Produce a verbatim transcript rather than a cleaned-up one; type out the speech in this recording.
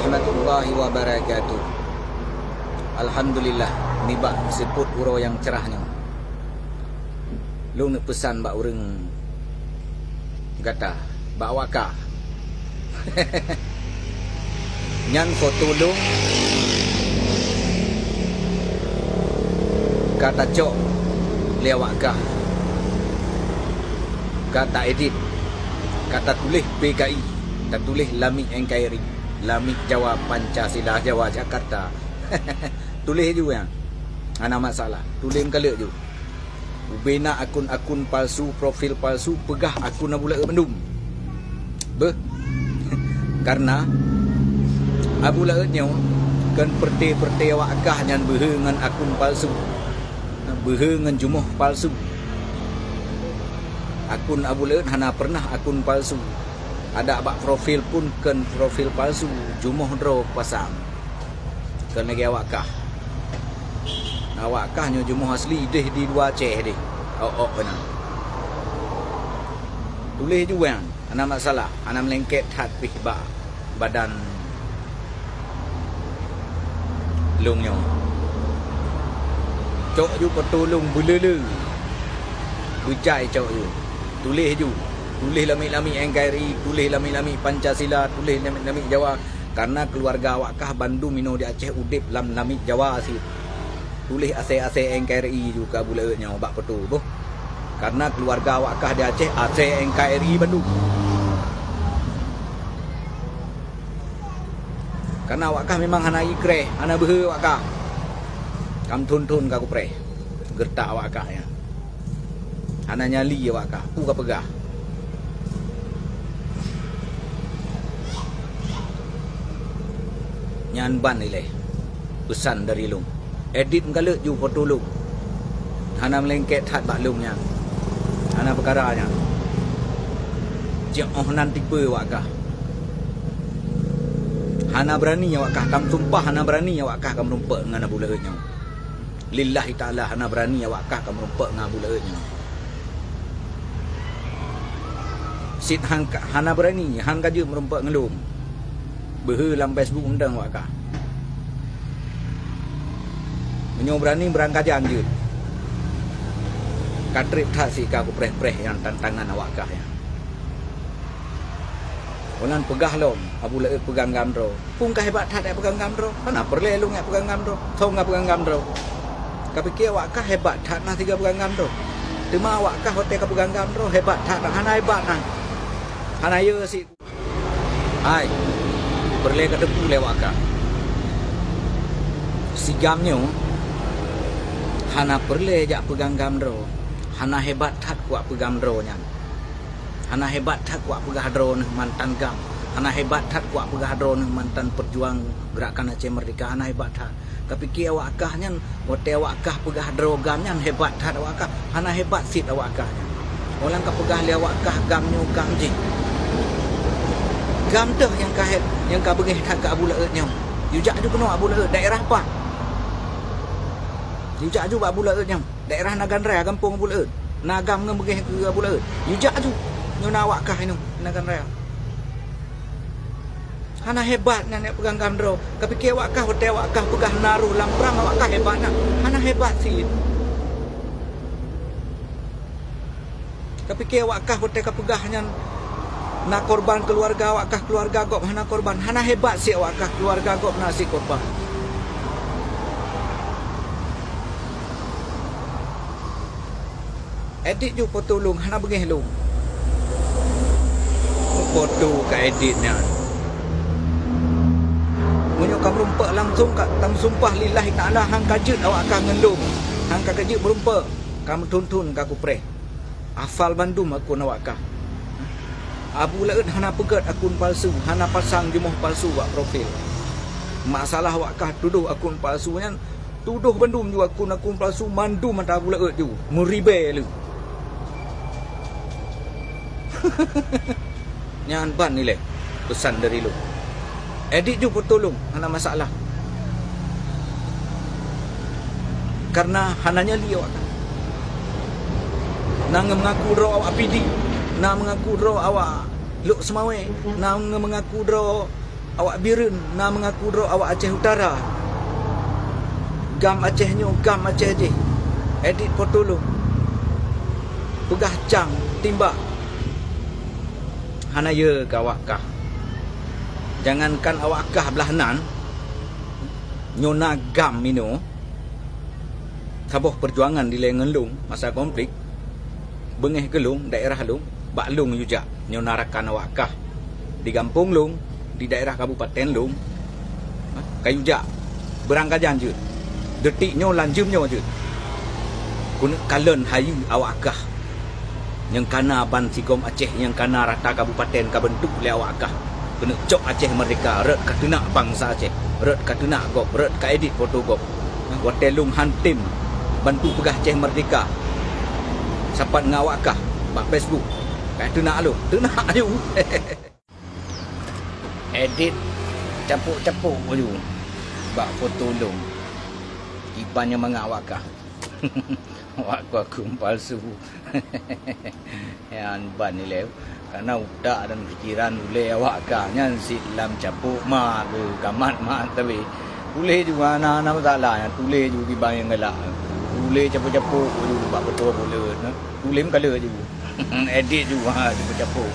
Warahmatullahi wabarakatuh. Alhamdulillah, nibak seupôt uroe nyang cerah nyoe. Lôn neuk peusan bak ureuëng gata, bak awak kah. Nyan foto lôn ka tacok lé awak kah. Ka ta-edit, ka tatuléh P K I, tatuléh Lamiek N K R I, Lamiek Jawa Pancasila Jawa Jakarta. Tuléh ju nyan. Hana masalah. Tuléh meukaleuek ju. Ubena akun-akun palsu, profil palsu, peugah akun Abu Laôt mandum. Beuh. Karena Abu Laôt nyoe kon peureuté-peureuté awak kah nyan beuhe ngon akun palsu. Beuhe ngon jumoh palsu. Akun Abu Laôt hana peureunah akun palsu. Adak bak profil pun kon profil palsu, jumoh droe pasang. Kon lagée awak kah. Awak kah nyoe jumoh asli deh di luwa Aceh deh. Ôk-ôk keunan. Tuléh ju nyan, hana masalah, hana meulengket that pih bak badan lôn nyoe. Cok ju foto lôn beuleu-leu. Beujai cok ju. Tuléh ju. Tuléh Lamiek-Lamiek N K R I, tuléh Lamiek-Lamiek Pancasila, tuléh Lamiek-Lamiek Jawa. Karena keuluwarga awak kah bandum inoe di Aceh udeb lam Lamiek Jawa cit. Tuléh asèe-asèe N K R I ju keu Abu Laôt nyoe bak foto boh. Karena keuluwarga awak kah di Aceh asèe N K R I bandum. Karena awak kah memang hana ikreh, hana beuhe awak kah. Kam thon-thon ka kupreh. Geureutak awak kah nyan. Hana nyali awak kah. Peue ka peugah. Nyan ban ilèe. Peusan dari lôn. Edit meukaleuek ju foto lôn. Hana meulengket that bak lôn nyan. Hana peukara nyan. Cok 'oh nan tipe awak kah. Hana beurani awak kah, kam sumpah hana beurani awak kah ka meurumpok ngon Abu Laôt nyoe. Lillahi ta'ala hana beurani awak kah ka meurumpok ngon Abu Laôt nyoe. Cit han ka, hana beurani, han ka jeuet meurumpok ngon lôn. Beuhe lam Facebook mantong awak kah. Meunyoe beurani beurangkajan jeuet. Ka trép that sit ka kupreh-preh nyang tantangan awak kah nyan. Meunan peugah lom, Abu Laôt peuganggam droe. Peue ka hebat that jak peuganggam droe? Hana peureulèe lôn jak peuganggam droe. Thon ka peuganggam droe. Ka pike awak kah hebat that na sigoe peuganggam droe. Teuma awak kah watèe ka peuganggam droe hebat that na, hana hebat na. Hana yö sit. Hai, peureulèe ka teupeu lé awak kah. Si GAM nyoe hana peureulèe jak peuganggam droe. Hana hebat that kuak peugam droe nyan. Hana hebat that kuak peugah droeneuh mantan GAM. Hana hebat that kuak peugah droeneuh mantan peujuang Gerakan Aceh Merdeka. Hana hebat that. Ka pike awak kah nyan, watèe awak kah peugah droe GAM nyan hebat that awak kah. Hana hebat sit awak kah nyan. Óh lheueh ka peugah lé awak kah GAM nyoe GAM jih. GAM deuh nyang ka he-, nyang ka beungéh that keu Abu Laôt nyoe. Yue jak ju keunoe Abu Laôt, daerah paih. Yue jak ju bak Abu Laôt nyoe. Daerah Nagan Raya, gampông Abu Laôt. Na GAM ngon beungéh keu Abu Laôt. Yue jak ju. Nyoe na awak kah inoe, Nagan Raya. Hana hebat nyan jak peuganggam droe. Ka pike awak kah, watèe awak kah peugah na roh lam prang, awak kah hebat na. Hana hebat sit. Ka pike awak kah watèe ka peugah nyan na korban keuluwarga awak kah, keuluwarga gob hana korban. Hana hebat sit awak kah, keuluwarga gob na sit korban. Edit ju foto lôn, hana beungéh lôn. Foto ka edit nyan. Meunyoe ka meurumpok langsông ka tameusumpah lillahi ta'ala han ka jeuet awak kah ngon lôn. Han ka jeuet meurumpok. Ka meuthon-thon ka kupreh. Hafal bandum akun awak kah. Abu Laôt hana peugét akun palsu, hana pasang jumoh palsu bak profil. Masalah awak kah tudoh akun palsu nyan, tudoh bandum ju akun-akun palsu mandum ata Abu Laôt ju, meuribèe lé. Nyan ban ilèe peusan dari lôn. Edit ju foto lôn, hana masalah. Karena hana nyali awak kah. Na ngon meungaku droe awak P D, na meungaku droe awak Lhokseumawe, na ngon meungaku droe Awak Bireuen na meungaku droe awak Aceh Utara. Gam Aceh nyoe, gam Aceh jih. Edit foto lôn. Peugah cang, timbak. Hana yö keu awak kah. Jangankan awak kah blaih nan, nyoe na gam inoe. Saboh peujuangan dilèe ngon lôn masa konflik, beungèh keu lôn, daerah lôn, bak lôn yue jak nyoe na rakan awak kah. Di gampông lôn, di daerah kabupaten lôn, ka yue jak. Beurangkajan jeuet. Detik nyoe lam jeuem nyoe jeuet. Keuneuk kalon hayeue awak kah. Nyang kana ban sigom Aceh, nyang kana rata kabupaten ka beuntuk lé awak kah. Keuneuk cok Aceh meurdeka, rot ka teunak bansa Aceh, rot ka teunak gob, rot ka edit foto gob. Watèe lôn han tem bantu peugah Aceh meurdeka, sapat ngon awak kah bak Facebook, ka teunak lôn, teunak aju. Edit capôk-capôk aju bak foto lôn. Kiban nyang mangat awak kah. Awak kah keumpalsu. Nyan ban ilèe. Karena utak dan pikiran ulèe awak kah nyan sit lam capôk ma keu gamat ma tapi. Tuléh ju hana, hana masalah nyan, tuléh ju kiban nyang galak. Tuléh capôk-capôk ju bak foto buleuen. Tuléh meukalon ju. Edit ju ha capôk-capôk.